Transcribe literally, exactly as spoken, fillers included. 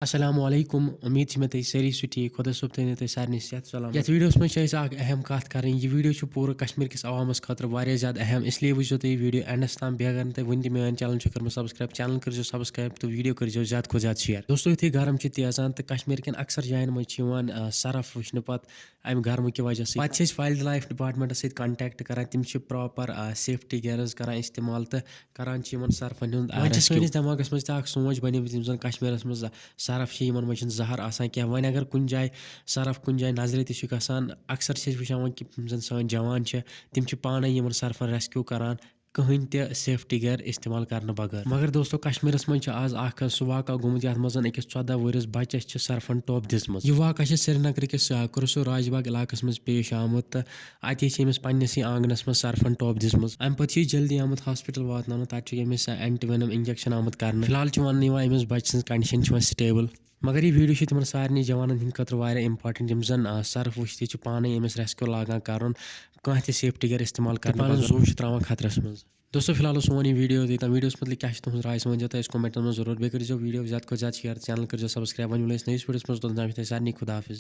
السلام علیکم، امید چھِ مےٚ تُہۍ سٲری چھِو ٹھیٖک۔ خۄدا صٲب تھٲینو تۄہہِ سارنٕے صحت سلامت۔ یَتھ ویٖڈیوَس منٛز چھِ أسۍ اَکھ اہم کَتھ کَرٕنۍ۔ یہِ ویٖڈیو چھُ پوٗرٕ کشمیٖر کِس عوامَس خٲطرٕ واریاہ زیادٕ اہم، اِسلیے وٕچھزیو تُہۍ یہِ ویٖڈیو اینڈَس تام۔ بیٚیہِ اگر نہٕ تۄہہِ وٕنہِ تہِ میٛٲنۍ چینل چھُ کٔرمٕژ سبسکرائب، چینل کٔرزیو سبسکرائب تہٕ ویٖڈیو کٔرزیو زیادٕ کھۄتہٕ زیادٕ شیئر۔ دوستو، یُتھُے گرم چھُ تیزان تہٕ کشمیٖر کٮ۪ن اکثر جاین منٛز چھِ یِوان، آ، سرف وٕچھنہٕ پتہٕ اَمہِ گرمہٕ کہِ وجہ سۭتۍ۔ پتہٕ چھِ أسۍ وائلڈ لائف ڈپارٹمنٹس سۭتۍ کانٹیکٹ کران، تِم چھِ پراپر، آ، سیفٹی گیئرز کران استعمال تہٕ کران چھِ یِمن سرفن ہُنٛد، آ، وۄنۍ چھِ ریسکیو۔ سٲنِس دٮ۪ماغس منٛز تہِ اکھ سونچ بنیمٕژ، یِم زن کشمیٖرس منٛز سرف چھِ، یِمن منٛز چھِنہٕ زہر آسان کینٛہہ۔ وۄنۍ اگر کُنہِ جایہِ سرف کُنہِ جایہِ نظرِ تہِ چھُ گژھان، اکثر چھِ أسۍ وٕچھان وۄنۍ کہِ یِم زن سٲنۍ جوان چھِ، تِم چھِ پانے یِمن سرفن ریسکیو کران، کٕہٕنۍ تہِ سیفٹی گیئر استعمال کرنہٕ بغٲر۔ مگر دوستو، کشمیٖرس منٛز چھِ آز اکھ سُہ واقعہ گوٚمُت، یتھ منٛز أکِس ژۄدہ وُہرِس بچس چھِ سرفن ٹوٚپھ دِژمٕژ۔ یہِ واقعہ چھِ سرینگرٕ کِس، آ، کرسو راج باغ علاقس منٛز پیش آمُت تہٕ اتے چھِ أمِس پننِسٕے آنگنس منٛز سرفن ٹوٚپھ دِژمٕژ۔ امہِ پتہٕ چھِ یہِ جلدی آمُت ہاسپٹل واتناونہٕ، تتہِ چھُ أمِس اینٹی وینم انجیکشن آمُت کرنہٕ۔ فی الحال چھُ وننہٕ یِوان أمِس بچہٕ سٕنٛز کنڈیشن چھِ وۄنۍ سٹیبل۔ مگر یہِ ویٖڈیو چھِ تِمن سارنٕے جوانن ہٕنٛدِ خٲطرٕ واریاہ امپورٹنٹ، یِم زن، آ، سرف وٕچھتھٕے چھِ پانے أمِس ریسکیو لاگان کرُن، کانٛہہ تہِ سیفٹی گیئر استعمال کرنہٕ پنُن بغٲر۔ زُو چھُ تراوان خطرس منٛز۔ دوستو، فی الحال اوس سون یہِ ویٖڈیو یوتُے تام۔ ویٖڈیوَس مُتعلِق کیٛاہ چھِ تُہٕنٛز راے، سُہ ؤنۍزیو تُہۍ اَسہِ comment منٛز ضروٗر۔ بیٚیہِ کٔرۍزیو ویٖڈیو زیادٕ کھۄتہٕ زیادٕ شیئر، چینل کٔرۍزیو سبسکرائب۔ وۄنۍ مِلو أسۍ نٔیِس ویٖڈیوَس منٛز، توٚتام چھِ تۄہہِ سارنٕے خدا حافظ۔